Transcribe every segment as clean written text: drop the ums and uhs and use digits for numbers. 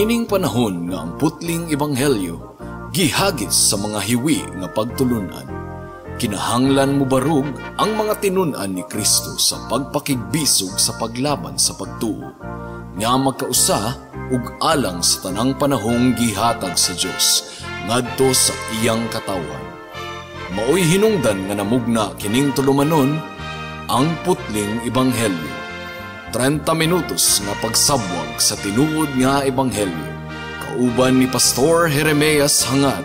Niining panahon nga ang putling ebanghelyo gihagis sa mga hiwi nga pagtulunan, kinahanglan mobarog ang mga tinun-an ni Kristo sa pagpakigbisog sa paglaban sa pagtuo, nga magkausa ug alang sa tanang panahong gihatag sa Dios ngadto sa iyang katawhan. Maoy hinungdan nga namugna kining tulumanon, Ang Putling Ebanghelyo. 30 minutos nga pagsabwag sa tinuod nga ebanghelyo. Kauban ni Pastor Jeremias Hangad,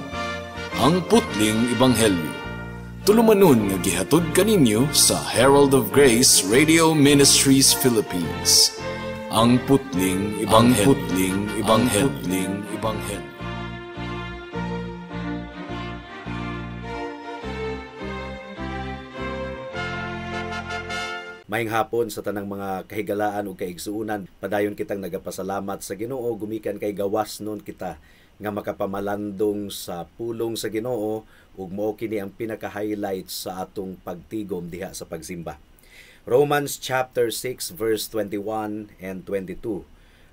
Ang Putling Ebanghelyo. Tulumanon nga gihatod kaninyo sa Herald of Grace Radio Ministries Philippines. Ang Putling Ebanghelyo. Ang Putling Ebanghelyo. Putling Ebanghelyo. Maayong hapon sa tanang mga kahigalaan ug kaigsuonan. Padayon kitang nagapasalamat sa Ginoo gumikan kay gawas nun kita nga makapamalandong sa pulong sa Ginoo ug mao kini ang pinaka-highlight sa atong pagtigom diha sa pagsimba. Romans chapter 6 verse 21 and 22.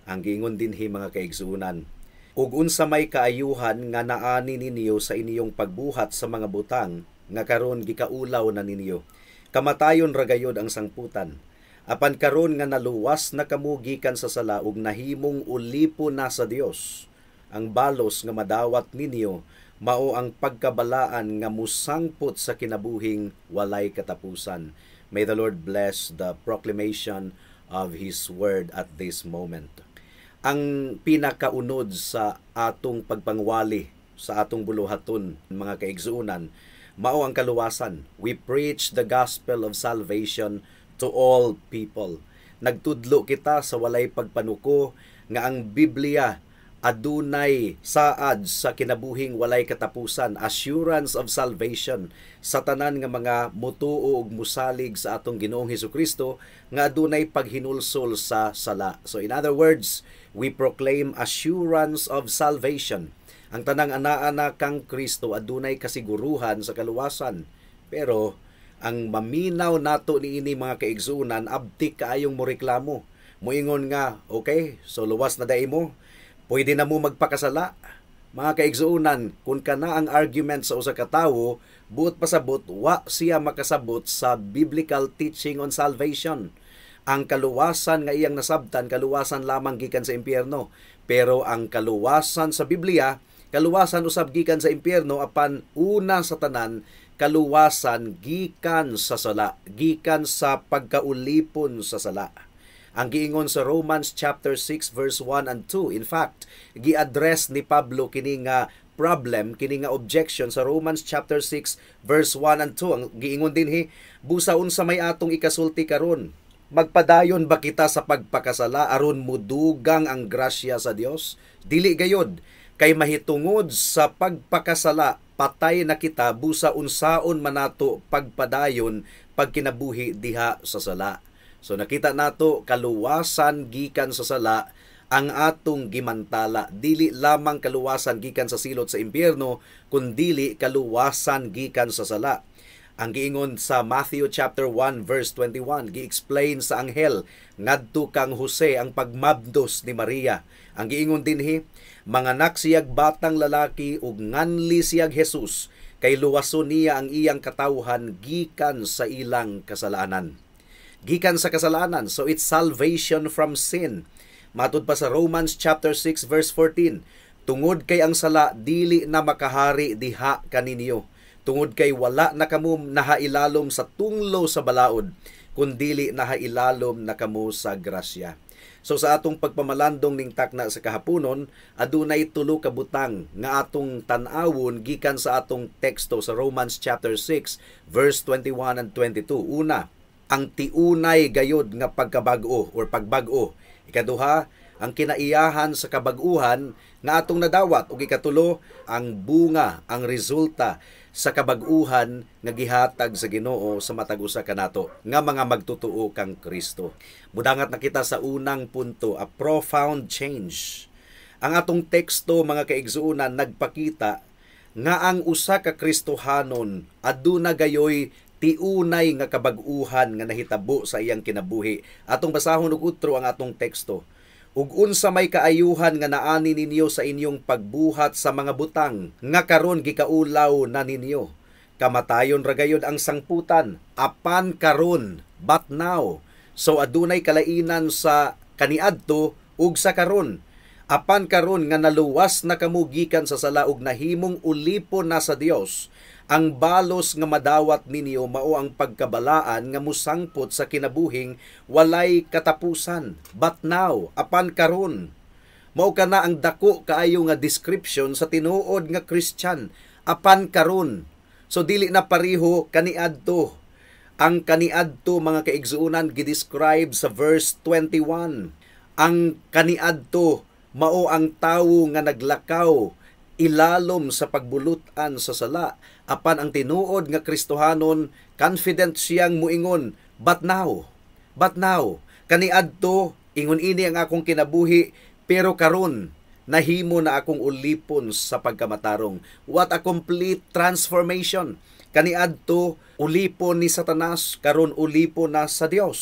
Ang giingon dinhi, mga kaigsuonan: "Ug unsa may kaayuhan nga naani ninyo sa inyong pagbuhat sa mga butang nga karon gikaulaw na ninyo? Kamatayon ra gayod ang sangputan. Apan karon nga naluwas na kamo gikan sa sala ug nahimong ulipon na sa Dios, ang balos nga madawat ninyo mao ang pagkabalaan nga musangpot sa kinabuhing walay katapusan." May the Lord bless the proclamation of His word at this moment. Ang pinakaunod sa atong pagpangwali sa atong buluhaton, mga kaigsuonan, mao ang kaluwasan. We preach the gospel of salvation to all people. Nagtudlo kita sa walay pagpanuko nga ang Biblia adunay saad sa kinabuhing walay katapusan, assurance of salvation sa tanan nga mga mutuo ug musalig sa atong Ginoong Hesukristo nga adunay paghinulsol sa sala. So in other words, we proclaim assurance of salvation. Ang tanang anaa-ana kang Kristo adunay kasiguruhan sa kaluwasan. Pero ang maminaw nato niini, mga kaigsuonan, abtik kaayong moreklamo. Moingon nga, "Okay, so luwas na diay mo. Pwede na mo magpakasala." Mga kaigsuonan, kung kana ang argument sa usa ka tawo, buot pasabot wa siya makasabot sa biblical teaching on salvation. Ang kaluwasan nga iyang nasabtan, kaluwasan lamang gikan sa impyerno. Pero ang kaluwasan sa Biblia, kaluwasan usab gikan sa impyerno, apan una sa tanan, kaluwasan gikan sa sala, gikan sa pagkaulipon sa sala. Ang giingon sa Romans chapter 6 verse 1 and 2. In fact, gi-address ni Pablo kini nga problem, kini nga objection sa Romans chapter 6 verse 1 and 2. Ang giingon dinhi, "Busa unsa may atong ikasulti karon? Magpadayon ba kita sa pagpakasala aron mudugang ang grasya sa Dios? Dili gayod! Kay mahitungod sa pagpakasala patay na kita, busa unsaon man nato pagpadayon pagkinabuhi diha sa sala?" So nakita nato, kaluwasan gikan sa sala ang atong gimantala. Dili lamang kaluwasan gikan sa silot sa impyerno, kundili kaluwasan gikan sa sala. Ang giingon sa Matthew chapter 1 verse 21, gi-explain sa anghel ngadto kang Jose ang pagmabdos ni Maria. Ang giingon dinhi, "Manganak siyag batang lalaki ug nganli siyag Jesus, kay luwason niya ang iyang katawhan gikan sa ilang kasalanan." Gikan sa kasalanan, so it's salvation from sin. Matud pa sa Romans chapter 6 verse 14, "Tungod kay ang sala dili na makahari diha kaninyo, tungod kay wala na kamo nahailalom sa tunglo sa balaod, kundili nahailalom na kamo sa grasya." So sa atong pagpamalandong ning takna sa kahaponon, adunay tulo ka butang nga atong tan-awon gikan sa atong teksto sa Romans chapter 6 verse 21 and 22. Una, ang tiunay gayod nga pagkabag-o or pagbag-o. Ikaduha, ang kinaiyahan sa kabag-uhan nga atong nadawat. Ug ikatulo, ang bunga, ang resulta sa kabag-uhan nga gihatag sa Ginoo sa matag usa kanato nga mga magtutuo kang Kristo. Mudangat na kita sa unang punto, a profound change. Ang atong teksto, mga kaigsuonan, nagpakita nga ang usa ka Kristohanon aduna gayoy tiunay nga kabag-uhan nga nahitabo sa iyang kinabuhi. Atong basahon og utro ang atong teksto. Ug unsa may kaayuhan nga naani ninyo sa inyong pagbuhat sa mga butang nga karon gikaulaw na ninyo? Kamatayon ra gayud ang sangputan, apan karon, but now. So adunay kalainan sa kaniadto ug sa karon. Apan karon nga naluwas na kamo gikan sa sala ug nahimong ulipon na sa Dios, ang balos nga madawat ninyo mao ang pagkabalaan nga musangpot sa kinabuhing walay katapusan. But now, apan karon. Mao kana ang dako kaayo nga description sa tinuod nga Christian, apan karon. So dili na pareho kaniadto. Ang kaniadto, mga kaigsuonan, gidescribe sa verse 21. Ang kaniadto mao ang tawo nga naglakaw ilalom sa pagbulutan sa sala, apan ang tinuod nga Kristohanon, confident siyang muingon, "But now." But now. Kaniadto ingon ini ang akong kinabuhi, pero karon nahimo na akong ulipon sa pagkamatarong. What a complete transformation! Kaniadto ulipon ni Satanas, karon ulipon na sa Dios.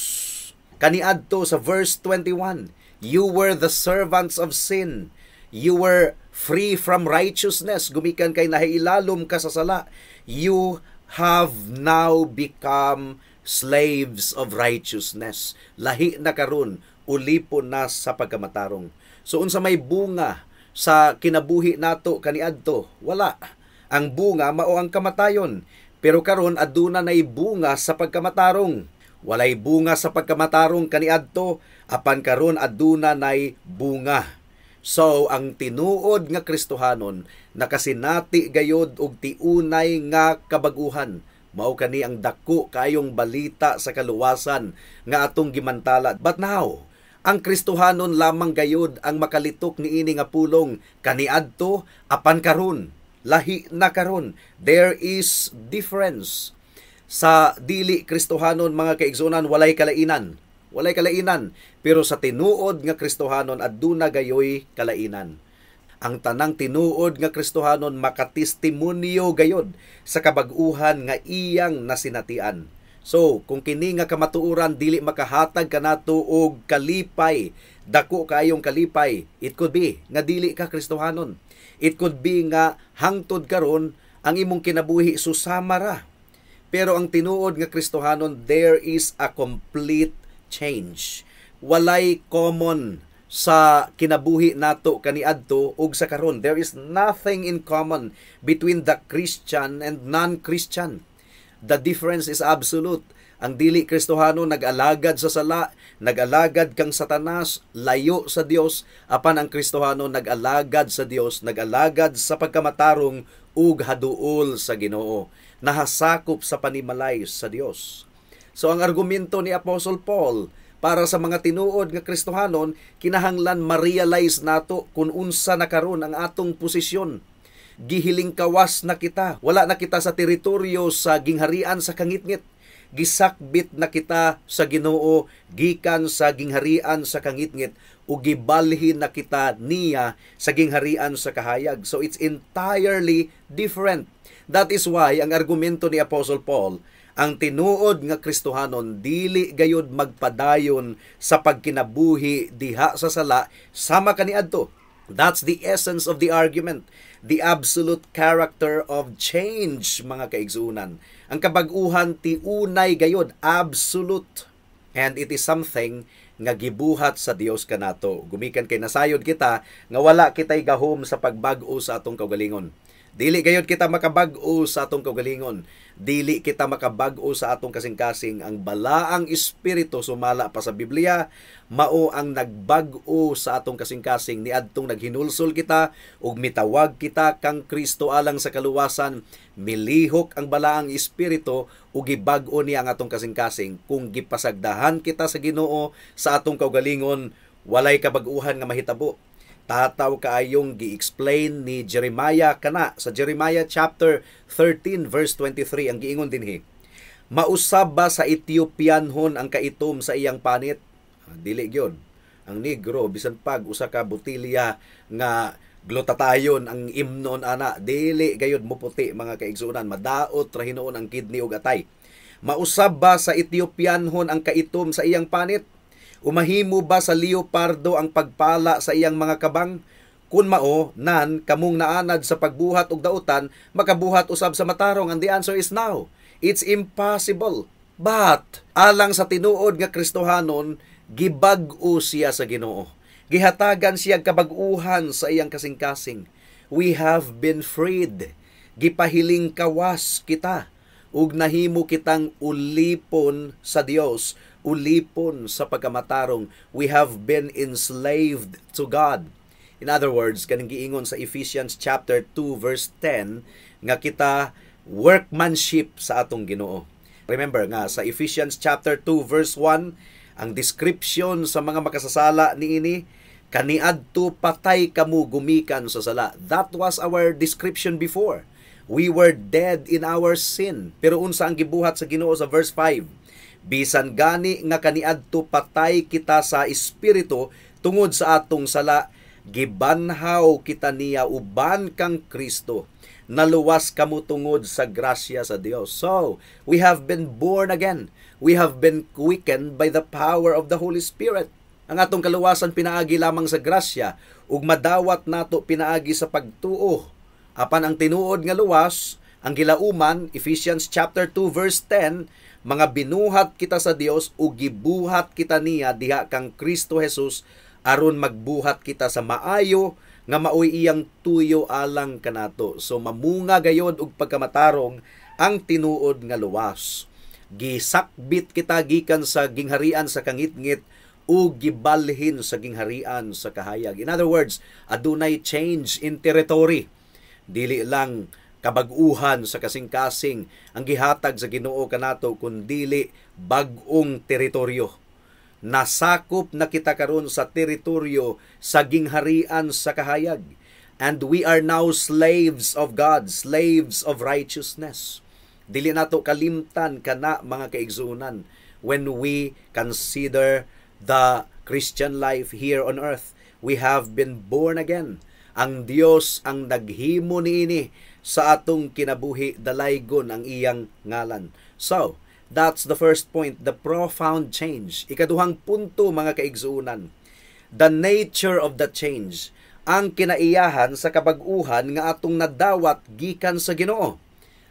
Kaniadto, sa verse 21, you were the servants of sin. You were free from righteousness gumikan kay nahiilalom ka sa sala. You have now become slaves of righteousness. Lahi na karon, ulipon na sa pagkamatarong. So unsa may bunga sa kinabuhi nato kaniadto? Wala. Ang bunga mao ang kamatayon. Pero karon aduna nay bunga sa pagkamatarong. Walay bunga sa pagkamatarong kaniadto, apan karon aduna nay bunga. So ang tinuod nga Kristohanon nakasinati gayod og tiunay nga kabaguhan. Mao kani ang dako kayong balita sa kaluwasan nga atong gimantala. But now, ang Kristohanon lamang gayod ang makalitok niini nga pulong, kaniadto apan karon, lahi na karon. There is difference. Sa dili Kristohanon, mga kaigsuonan, walay kalainan. Walay kalainan. Pero sa tinuod nga Kristohanon, aduna gayoy kalainan. Ang tanang tinuod nga Kristohanon makatestimonyo gayod sa kabag-uhan nga iyang nasinatian. So, kung kini nga kamatuoran dili makahatag kanato og kalipay, dako kaayong kalipay, it could be nga dili ka Kristohanon. It could be nga hangtod karon ang imong kinabuhi susama ra. Pero ang tinuod nga Kristohanon, there is a complete change. Walay common sa kinabuhi nato kaniadto ug sa karon. There is nothing in common between the Christian and non-Christian. The difference is absolute. Ang dili Kristohano nag-alagad sa sala, nag-alagad kang Satanas, layo sa Dios, apan ang Kristohano nag-alagad sa Dios, nag-alagad sa pagkamatarong ug haduol sa Ginoo, nahasakop sa panimalay sa Dios. So ang argumento ni Apostle Paul para sa mga tinuod nga Kristohanon, kinahanglan ma-realize nato kung unsa na karon ang atong posisyon. Gihiling kawas na kita. Wala na kita sa teritoryo sa gingharian sa kangitngit. Gisakbit na kita sa Ginoo gikan sa gingharian sa kangitngit ug gibalhin na kita niya sa gingharian sa kahayag. So it's entirely different. That is why ang argumento ni Apostle Paul, ang tinuod nga Kristohanon dili gayod magpadayon sa pagkinabuhi diha sa sala sama kaniadto. That's the essence of the argument. The absolute character of change, mga kaigsuonan. Ang kabag-uhan tiunay gayod, absolute. And it is something nga gibuhat sa Dios kanato. Gumikan kay nasayod kita nga wala kitay gahom sa pagbag-o sa atong kaugalingon. Dili gayod kita makabag-o sa atong kaugalingon. Dili kita makabag-o sa atong kasing-kasing. Ang Balaang Espiritu, sumala pa sa Biblia, mao ang nagbag-o sa atong kasing-kasing niadtong naghinulsol kita ug mitawag kita kang Kristo alang sa kaluwasan. Milihok ang Balaang Espiritu ug gibag-o niya ang atong kasing-kasing. Kung gipasagdahan kita sa Ginoo sa atong kaugalingon, walay kabag-uhan nga mahitabo. Tataw kaayong gi-explain ni Jeremiah kana sa Jeremiah chapter 13 verse 23. Ang giingon dinhi, "Mausab ba sa Ethiopianhon ang kaitom sa iyang panit?" Dili gyud. Ang Negro, bisan pag usa ka botelya nga glutathione ang imnon ana, dili gayud moputi, mga kaigsuonan. Madaot ra hinuon ang kidney ug atay. "Mausab ba sa Ethiopianhon ang kaitom sa iyang panit O mahimo ba sa leopardo ang pagpala sa iyang mga kabang? Kun mao, nan kamong naanad sa pagbuhat og dautan, makabuhat usab sa matarong. And the answer is no. It's impossible. But alang sa tinuod nga Kristohanon, gibag-o siya sa Ginoo. Gihatagan siya kabag-uhan sa iyang kasing-kasing. We have been freed. Gipahiling kawas kita ug nahimo kitang ulipon sa Dios, ulipon sa pagkamatarong. We have been enslaved to God. In other words, kaning giingon sa Ephesians chapter 2 verse 10 nga kita workmanship sa atong Ginoo. Remember nga sa Ephesians chapter 2 verse 1, ang description sa mga makasasala niini, kaniadto patay kamo gumikan sa sala. That was our description before. We were dead in our sin. Pero unsa ang gibuhat sa Ginoo sa verse 5? Bisan gani nga kaniadto patay kita sa espiritu tungod sa atong sala, gibanhaw kita niya uban kang Kristo. Naluwas kamo tungod sa grasya sa Dios. So, we have been born again. We have been quickened by the power of the Holy Spirit. Ang atong kaluwasan pinaagi lamang sa grasya ug madawat nato pinaagi sa pagtuo. Apan ang tinuod nga luwas, ang gilauman, Ephesians chapter 2 verse 10, mga binuhat kita sa Dios ug gibuhat kita niya diha kang Kristo Jesus aron magbuhat kita sa maayo nga maoy iyang tuyo alang kanato. So mamunga gayod og pagkamatarong ang tinuod nga luwas. Gisakbit kita gikan sa gingharian sa kangitngit ug gibalhin sa gingharian sa kahayag. In other words, adunay change in territory. Dili lang kabag-uhan sa kasing-kasing ang gihatag sa Ginoo kanato, kun dili bag-ong teritoryo. Nasakop na kita karon sa teritoryo sa gingharian sa kahayag. And we are now slaves of God, slaves of righteousness. Dili nato kalimtan kana, mga kaigsuonan, when we consider the Christian life here on earth. We have been born again. Ang Dios ang naghimo niini sa atong kinabuhi, dalaygon ang iyang ngalan. So, that's the first point, the profound change. Ikaduhang punto, mga kaigsuonan, the nature of the change, ang kinaiyahan sa kabag-uhan nga atong nadawat gikan sa Ginoo.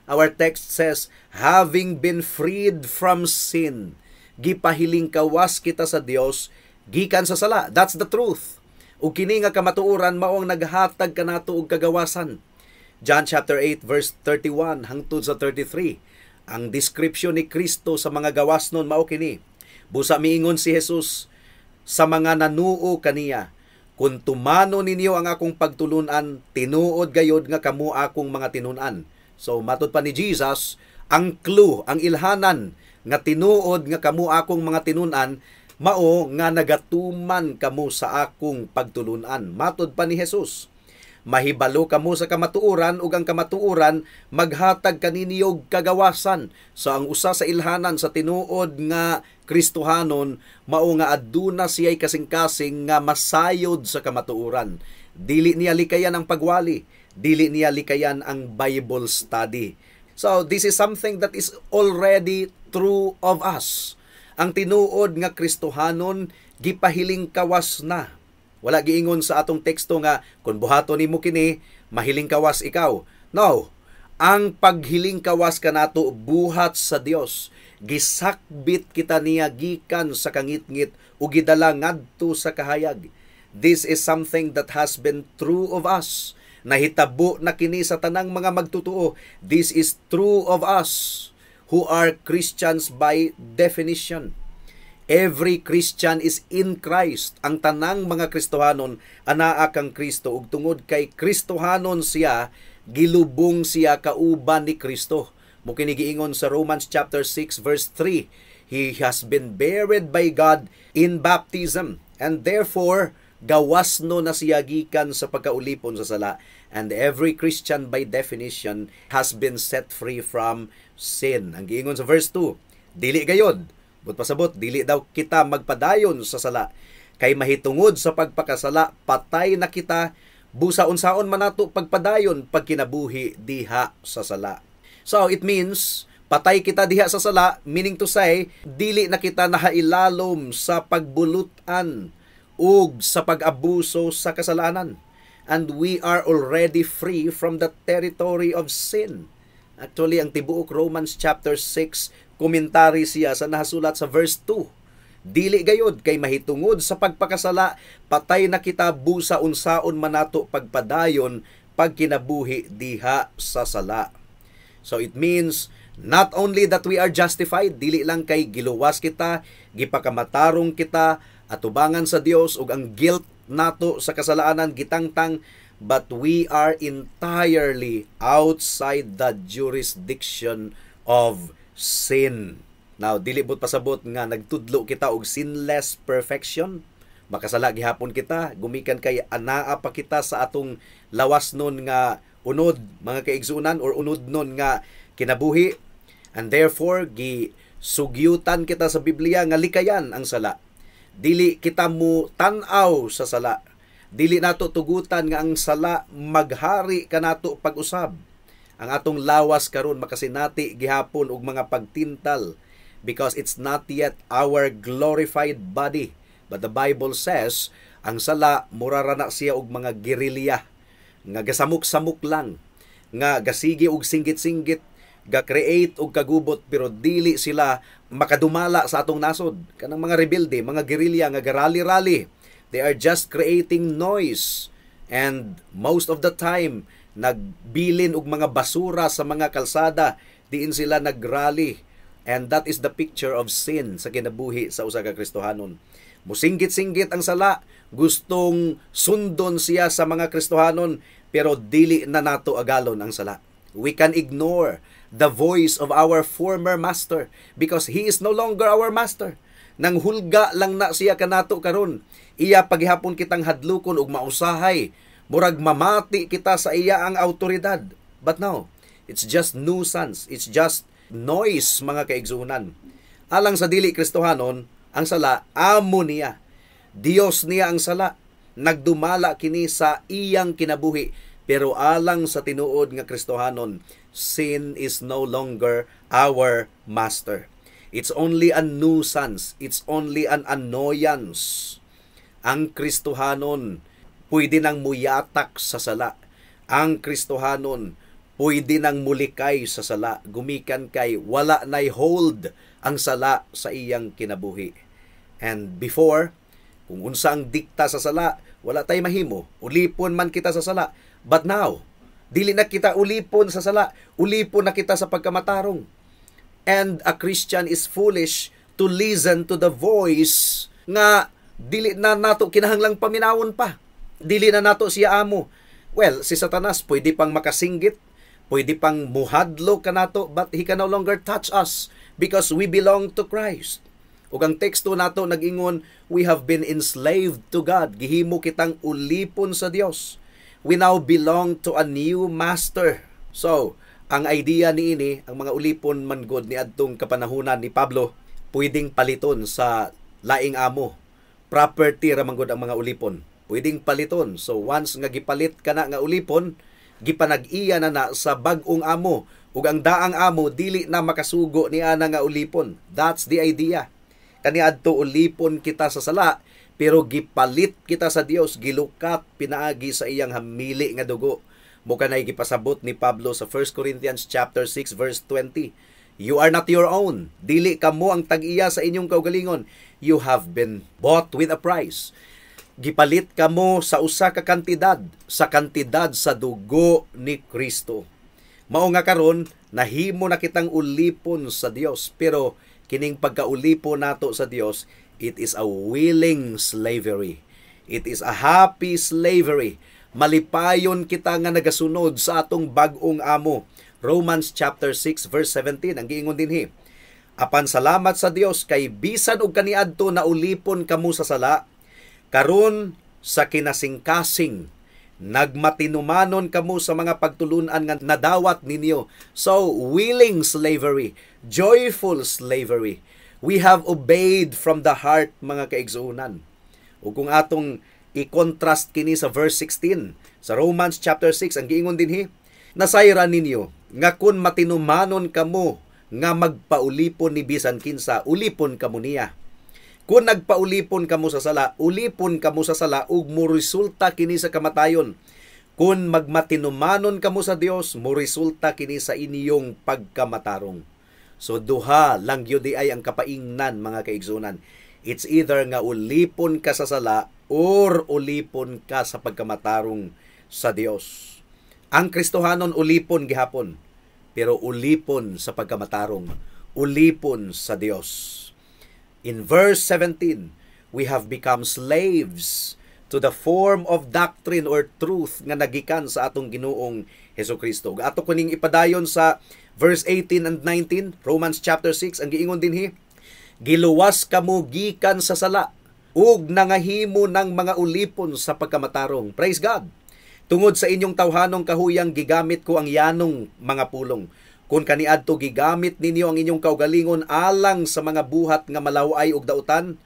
Our text says, having been freed from sin, gipahiling kawas kita sa Dios gikan sa sala. That's the truth. Ug kini nga kamatuoran mao ang naghatag kanato og kagawasan. John chapter 8 verse 31 hangtod sa 33. Ang description ni Kristo sa mga gawas nun mao kini. Busa miingon si Jesus sa mga nanuo kaniya, "Kung tumano ninyo ang akong pagtulunan, tinuod gayod nga kamo akong mga tinun-an." So matud pa ni Jesus, ang clue, ang ilhanan nga tinuod nga kamo akong mga tinun-an mao nga nagatuman kamo sa akong pagtulunan. Matod pa ni Jesus, mahibalo kamo sa kamatuoran ug ang kamatuoran maghatag kaninyo og kagawasan. So ang usa sa ilhanan sa tinuod nga Kristohanon mao nga aduna siya'y kasing-kasing nga masayod sa kamatuoran. Dili niya likayan ang pagwali, dili niya likayan ang Bible study. So this is something that is already true of us. Ang tinuod nga Kristohanon gipahiling kawas na. Wala giingon sa atong teksto nga kung buhaton nimo kini, mahiling kawas ikaw. No. Ang paghiling kawas kanato buhat sa Dios. Gisakbit kita niya gikan sa kangitngit ug gidala ngadto sa kahayag. This is something that has been true of us. Nahitabo na kini sa tanang mga magtutuo. This is true of us who are Christians by definition. Every Christian is in Christ. Ang tanang mga Kristohanon anaa kang Kristo ug tungod kay Kristohanon siya, gilubong siya kauban ni Kristo. Mao kini giingon sa Romans chapter 6 verse 3. He has been buried by God in baptism and therefore gawas no na siya gikan sa pagkaulipon sa sala. And every Christian by definition has been set free from sin. Ang giingon sa verse 2, dili gayod. But pasabot, dili daw kita magpadayon sa sala. Kay mahitungod sa pagpakasala, patay na kita, busa unsaon man nato pagpadayon pagkinabuhi diha sa sala? So it means, Patay kita diha sa sala, meaning to say, dili na kita nahailalom sa pagbulutan ug sa pag-abuso sa kasalanan. And we are already free from the territory of sin. Actually, ang tibuok Romans chapter 6, komentary siya sa nahasulat sa verse 2. Dili gayod kay mahitungod sa pagpakasala, patay na kita busa unsaon man nato pagpadayon pagkinabuhi diha sa sala. So it means not only that we are justified, dili lang kay giluwas kita, gipakamatarong kita, atubangan sa Dios ug ang guilt nato sa kasalanan gitangtang, but we are entirely outside the jurisdiction of sin. Now, dili but pasabot nga nagtudlo kita og sinless perfection. Makasala gihapon kita, gumikan kay anaa pa kita sa atong lawas nun nga unod, mga kaigsunan, or unod nun nga kinabuhi. And therefore, gi sugyutan kita sa Biblia nga likayan ang sala. Dili kita mo tan-aw sa sala. Dili nato tugutan nga ang sala maghari kanato pag-usab. Ang atong lawas karon makasinati gihapon og mga pagtintal because it's not yet our glorified body. But the Bible says, ang sala mura ra na siya og mga gerilya nga gasamok-samok lang, nga gasigi og singgit-singgit, ga-create og kagubot, pero dili sila makadumala sa atong nasod. Kanang mga rebelde, mga gerilya nga garali-rally, they are just creating noise and most of the time nagbilin og mga basura sa mga kalsada diin sila nagrally. And that is the picture of sin sa kinabuhi sa usa ka Kristohanon. Musinggit-singgit ang sala, gustong sundon siya sa mga Kristohanon, pero dili na nato agalon ang sala. We can ignore the voice of our former master because he is no longer our master. Nang hulga lang na siya kanato karon. Iya pagihapon kitang hadlukon ug mausahay. Murag mamati kita sa iya ang autoridad. But now, it's just nuisance. It's just noise, mga kaigsunan. Alang sa dili Kristohanon, ang sala amo niya. Dios niya ang sala. Nagdumala kini sa iyang kinabuhi. Pero alang sa tinuod nga Kristohanon, sin is no longer our master. It's only a nuisance. It's only an annoyance. Ang Kristohanon pwede nang muyatak sa sala. Ang Kristohanon pwede nang mulikay sa sala. Gumikan kay wala nay hold ang sala sa iyang kinabuhi. And before, kung unsa ang dikta sa sala, wala tay mahimo. Ulipon man kita sa sala. But now, dili na kita ulipon sa sala. Ulipon na kita sa pagkamatarong. And a Christian is foolish to listen to the voice nga dili na nato kinahanglang paminawon pa. Dili na nato siya amo. Well, si Satanas pwede pang makasinggit, pwede pang muhadlo kanato, but he can no longer touch us because we belong to Christ. Ug ang teksto nato nag-ingon, we have been enslaved to God. Gihimo kitang ulipon sa Dios. We now belong to a new master. So, ang idea niini, ang mga ulipon man gud ni adtong kapanahunan ni Pablo, pwedeng paliton sa laing amo. Property ra man gud ang mga ulipon. Pwedeng paliton. So once nga gipalit ka na nga ulipon, gipanag-iya na na sa bag-ong amo ug ang daang amo dili na makasugo ni ana nga ulipon. That's the idea. Kaniadto ulipon kita sa sala, pero gipalit kita sa Dios, gilukat pinaagi sa iyang hamili nga dugo. Mao kanay gipasabot ni Pablo sa 1 Corinthians chapter 6 verse 20. You are not your own. Dili kamo ang tag-iya sa inyong kaugalingon. You have been bought with a price. Gipalit kamo sa usa ka kantidad, sa kantidad sa dugo ni Kristo. Mao nga karon nahimo na kitang ulipon sa Dios, pero kining pagkaulipon nato sa Dios, it is a willing slavery. It is a happy slavery. Malipayon kita nga nagasunod sa atong bag-ong amo. Romans chapter 6 verse 17 ang giingon dinhi. Apan salamat sa Dios kay bisan og kaniadto na ulipon kamo sa sala, karon sa kinasingkasing nagmatinumanon kamo sa mga pagtulunan nga nadawat ninyo. So, willing slavery, joyful slavery. We have obeyed from the heart, mga kaigsuonan. Ug kung atong i-contrast kini sa verse 16 sa Romans chapter 6, ang giingon dinhi, nasayran ninyo nga kun matinumanon kamo nga magpaulipon ni bisan kinsa, ulipon kamo niya. Kung nagpaulipon kamo sa sala, ulipon kamo sa sala ug moresulta kini sa kamatayon. Kung magmatinumanon kamo sa Dios, moresulta kini sa inyong pagkamatarong. So duha lang gyud ay ang kapaingnan, mga kaigsunan. It's either nga ulipon ka sa sala or ulipon ka sa pagkamatarong sa Dios. Ang Kristohanon ulipon gihapon, pero ulipon sa pagkamatarong, ulipon sa Dios. In verse 17, we have become slaves to the form of doctrine or truth nga nagikan sa atong Ginoong Hesukristo. Ato kuning ipadayon sa verse 18 and 19, Romans chapter 6, ang giingon dinhi, "Giluwas kamo gikan sa sala ug nangahimo ng mga ulipon sa pagkamatarong." Praise God. "Tungod sa inyong tawhanong kahuyang gigamit ko ang yanong mga pulong. Kung kaniadto gigamit ninyo ang inyong kaugalingon alang sa mga buhat nga malaway ug dautan,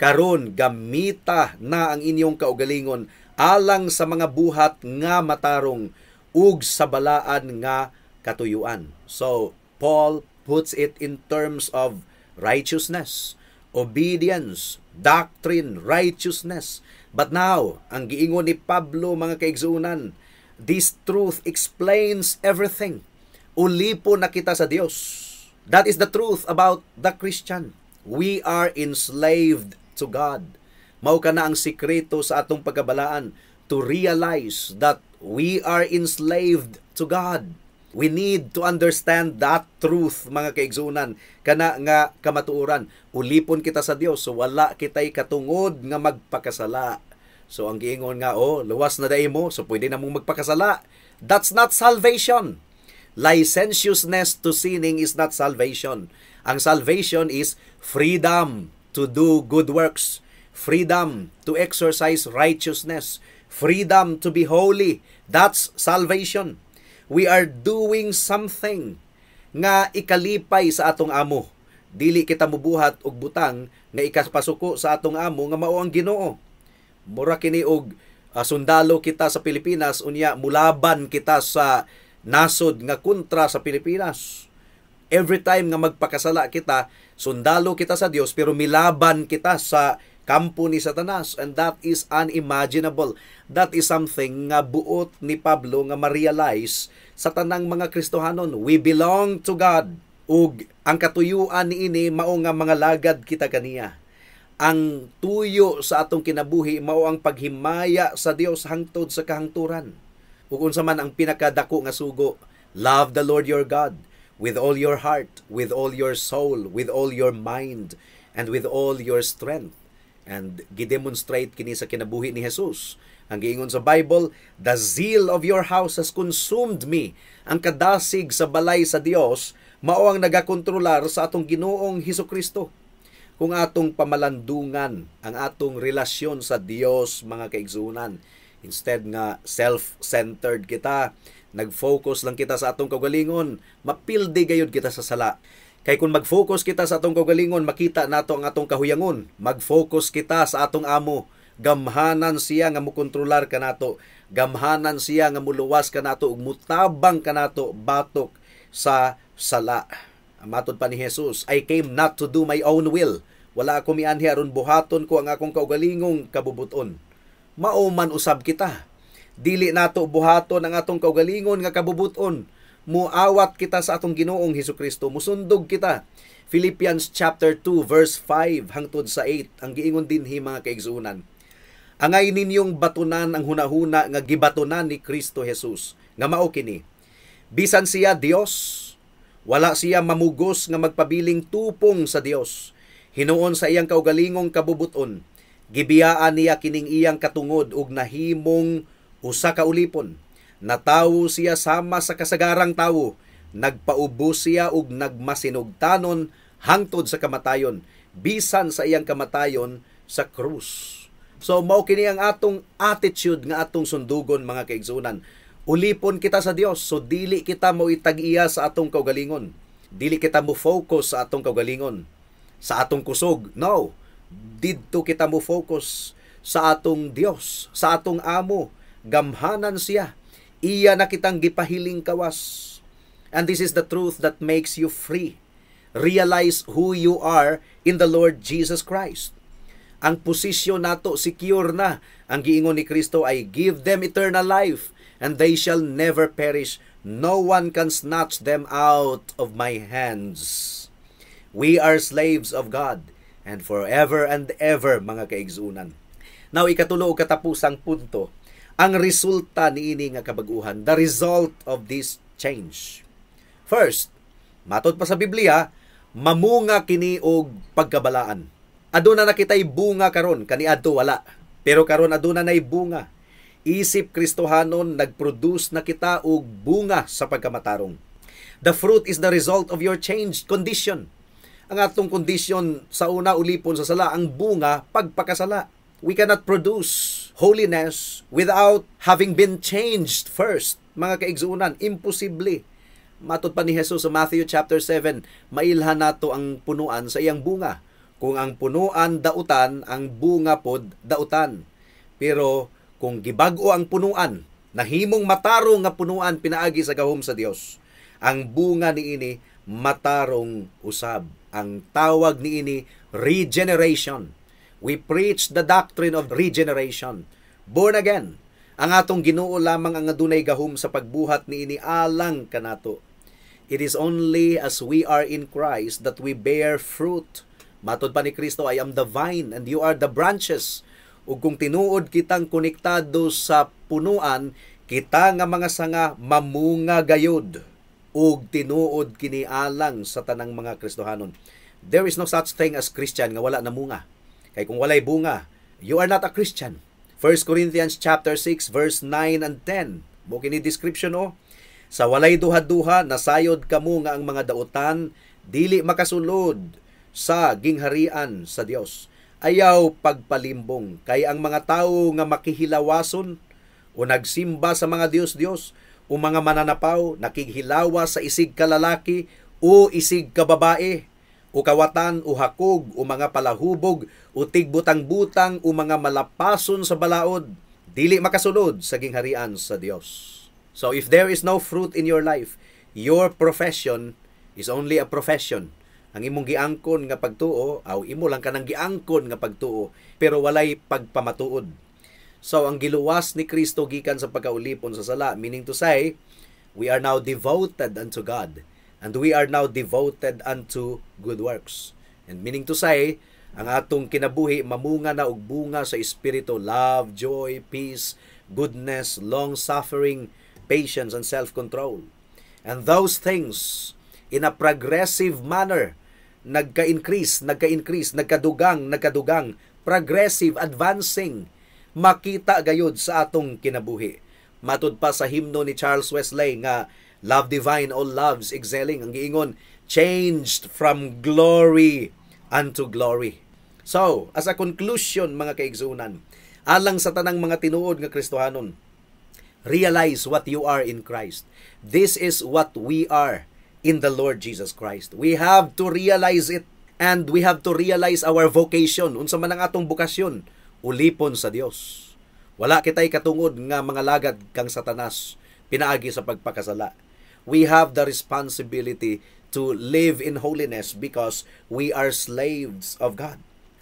karon gamita na ang inyong kaugalingon alang sa mga buhat nga matarong ug sa balaan nga katuyuan." So, Paul puts it in terms of righteousness, obedience, doctrine, righteousness. But now, ang giingon ni Pablo, mga kaigsuonan, this truth explains everything. Ulipon na kita sa Dios. That is the truth about the Christian. We are enslaved to God. Mao kana ang sikreto sa atong pagkabalaan, to realize that we are enslaved to God. We need to understand that truth, mga kaigsunan, kana nga kamatuoran. Ulipon kita sa Dios, so wala kitay katungod nga magpakasala. So ang giingon nga, "Oh, luwas na diay mo, so pwede na mong magpakasala." That's not salvation. Licentiousness to sinning is not salvation. Ang salvation is freedom to do good works, freedom to exercise righteousness, freedom to be holy. That's salvation. We are doing something nga ikalipay sa atong amo. Dili kita mubuhat og butang nga ikapasuko sa atong amo nga mao ang Ginoo. Mura kini og sundalo kita sa Pilipinas, unya mulaban kita sa nasod nga kontra sa Pilipinas. Every time nga magpakasala kita, sundalo kita sa Dios pero milaban kita sa kampo ni Satanas, and that is unimaginable. That is something nga buot ni Pablo nga ma-realize sa tanang mga Kristohanon. We belong to God ug ang katuyuan niini mao nga mga lagad kita kaniya. Ang tuyo sa atong kinabuhi mao ang paghimaya sa Dios hangtod sa kahangturan. Ug unsa man ang pinakadako nga sugo? "Love the Lord your God with all your heart, with all your soul, with all your mind, and with all your strength." And gidemonstrate kini sa kinabuhi ni Jesus. Ang giingon sa Bible, "The zeal of your house has consumed me." Ang kadasig sa balay sa Dios mao ang nagakontrolar sa atong Ginoong Hesus Kristo. Kung atong pamalandungan ang atong relasyon sa Dios, mga kaigsunan, instead nga self-centered kita, nag-focus lang kita sa atong kaugalingon, mapildi gayud kita sa sala. Kay kung mag-focus kita sa atong kaugalingon, makita nato ang atong kahuyangon. Mag-focus kita sa atong amo. Gamhanan siya nga mukontrolar kanato. Gamhanan siya nga muluwas kanato ug mutabang kanato batok sa sala. Matod pa ni Jesus, "I came not to do my own will." Wala ako mianhi aron buhaton ko ang akong kaugalingong kabubuton. Mao man usab kita. Dili nato buhaton ang atong kaugalingon nga kabubuton. Muawat kita sa atong Ginoong Hesukristo, musundog kita. Philippians chapter 2 verse 5 hangtod sa 8, ang giingon dinhi, mga kaigsuonan. "Angay ninyong batunan ang hunahuna nga gibatunan ni Kristo Jesus, nga mao kini: Bisan siya Dios, wala siya mamugos nga magpabiling tupong sa Dios. Hinuon sa iyang kaugalingong kabubuton, gibiyaan niya kining iyang katungod ug nahimong usa ka ulipon. Natawo siya sama sa kasagarang tawo, nagpaubos siya ug nagmasinugtanon hangtod sa kamatayon, bisan sa iyang kamatayon sa krus." So mao kini ang atong attitude nga atong sundugon, mga kaigsunan. Ulipon kita sa Dios, so dili kita mo itag-iya sa atong kaugalingon. Dili kita mo focus sa atong kaugalingon, sa atong kusog. No. Didto kita mo focus sa atong Dios, sa atong amo. Gamhanan siya. Iya na kitang gipahiling kawas. And this is the truth that makes you free. Realize who you are in the Lord Jesus Christ. Ang posisyon nato secure na. Ang giingon ni Kristo ay, "Give them eternal life, and they shall never perish. No one can snatch them out of my hands." We are slaves of God and forever and ever, mga kaigsunan. Now, ikatulo o katapusang punto, ang resulta niini nga kabaguhan, the result of this change. First, matod pa sa Biblia, mamunga kini og pagkabalaan. Aduna na kitay bunga karon, kaniadto wala. Pero karon aduna nay bunga. Isip Kristohanon, nagproduce na kita og bunga sa pagkamatarong. The fruit is the result of your changed condition. Ang atong kondisyon sa una, ulipon sa sala, ang bunga, pagpakasala. We cannot produce holiness without having been changed first. Mga kaigsunan, imposible. Matod pa ni Jesus sa Matthew chapter 7, mailhan nato ang punuan sa iyang bunga. Kung ang punuan dautan, ang bunga pod dautan. Pero kung gibag-o ang punuan, nahimong matarong nga punuan pinaagi sa gahom sa Dios, ang bunga niini matarong usab. Ang tawag niini, regeneration. We preach the doctrine of regeneration. Born again. Ang atong Ginoo lamang ang adunay gahom sa pagbuhat niini alang kanato. It is only as we are in Christ that we bear fruit. Matod pa ni Kristo, "I am the vine and you are the branches." Ug kung tinuod kitang konektado sa punuan, kita nga mga sanga mamunga gayud, ug tinuod kini alang sa tanang mga Kristohanon. There is no such thing as Christian nga wala namunga. Kay kung walay bunga, you are not a Christian. 1 Corinthians chapter 6 verse 9 and 10. Mao kini description, oh. Sa walay duha-duha, nasayod kamo nga ang mga dautan dili makasulod sa gingharian sa Dios. Ayaw pagpalimbong, kay ang mga tawo nga makihilawason o nagsimba sa mga dios-dios o mga mananapaw, nakighilawas sa isig kalalaki o isig kababae, o kawatan o hakog o mga palahubog o tigbutang-butang o mga malapason sa balaod, dili makasulod sa gingharian sa Dios. So if there is no fruit in your life, your profession is only a profession. Ang imong giangkon nga pagtuo, aw imo lang kanang giangkon nga pagtuo, pero walay pagpamatuod. So ang giluwas ni Kristo gikan sa pagkaulipon sa sala, meaning to say, we are now devoted unto God and we are now devoted unto good works. And meaning to say, ang atong kinabuhi mamunga na og bunga sa espiritu: love, joy, peace, goodness, long-suffering, patience, and self-control. And those things, in a progressive manner, nagka-increase, nagka-increase, nagkadugang, nagkadugang, progressive, advancing, makita gayud sa atong kinabuhi. Matud pa sa himno ni Charles Wesley nga "Love Divine, All Loves Excelling", ang giingon, "changed from glory unto glory." So, as a conclusion, mga kaigsunan, alang sa tanang mga tinuod nga Kristohanon, realize what you are in Christ. This is what we are in the Lord Jesus Christ. We have to realize it and we have to realize our vocation. Unsa man ang atong bokasyon? Ulipon sa Dios. Wala kitay katungod nga mga lagad kang Satanas pinaagi sa pagpakasala. We have the responsibility to live in holiness because we are slaves of God.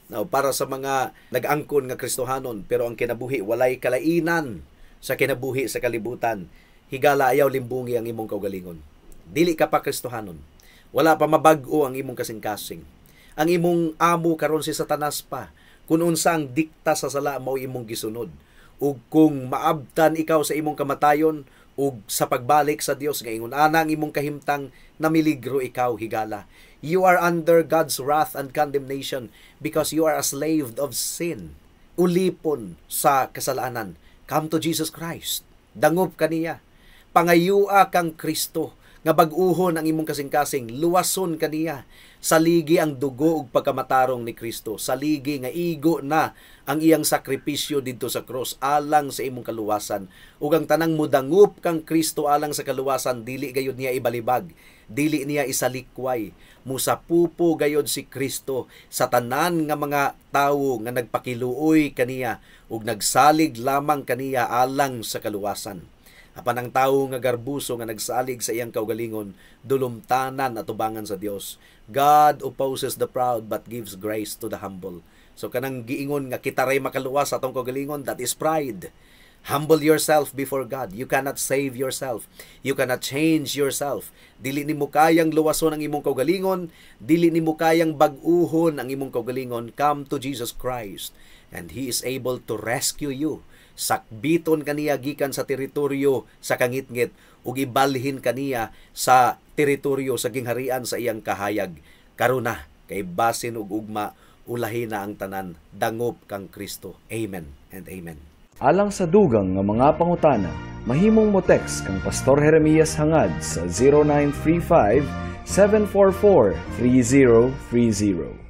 Now, para sa mga nag-angkon nga Kristohanon pero ang kinabuhi walay kalainan sa kinabuhi sa kalibutan, higala, ayaw limbungi ang imong kaugalingon. Dili ka pa Kristohanon. Wala pa mabag-o ang imong kasing-kasing. Ang imong amo karon si Satanas pa. Kung unsa ang dikta sa sala, mao imong gisunod. Ug kung maabtan ikaw sa imong kamatayon ug sa pagbalik sa Dios nga ingon ana ang imong kahimtang, namiligro ikaw, higala. You are under God's wrath and condemnation because you are a slave of sin. Ulipon sa kasalanan. Come to Jesus Christ. Dangop kaniya. Pangayua kang Kristo nga bag-uhon ang imong kasing-kasing, luwason kaniya. Saligi ang dugo ug pagkamatarong ni Kristo. Saligi nga igo na ang iyang sakripisyo didto sa cross alang sa imong kaluwasan. Ug ang tanang mudangup kang Kristo alang sa kaluwasan, dili gayud niya ibalibag, dili niya isalikway. Musapupo gayud si Kristo sa tanan nga mga tawo nga nagpakiluoy kaniya ug nagsalig lamang kaniya alang sa kaluwasan. Apan ang tawo nga garbuso nga nagsalig sa iyang kaugalingon, dulumtanan atubangan sa Dios. God opposes the proud but gives grace to the humble. So kanang giingon nga kita ray makaluwas sa atong kaugalingon, that is pride. Humble yourself before God. You cannot save yourself. You cannot change yourself. Dili nimo kayang luwason ang imong kaugalingon, dili nimo kayang bag-uhon ang imong kaugalingon. Come to Jesus Christ and He is able to rescue you. Sakbiton kaniya gikan sa teritoryo sa kangitngit ug ibalhin kaniya sa teritoryo sa gingharian sa iyang kahayag. Karon na kay basin ug ugma, ulahi na ang tanan, dangop kang Kristo. Amen and amen. Alang sa dugang nga mga pangutana, mahimong mo text kang Pastor Jeremias Hangad sa 0935 744 3030.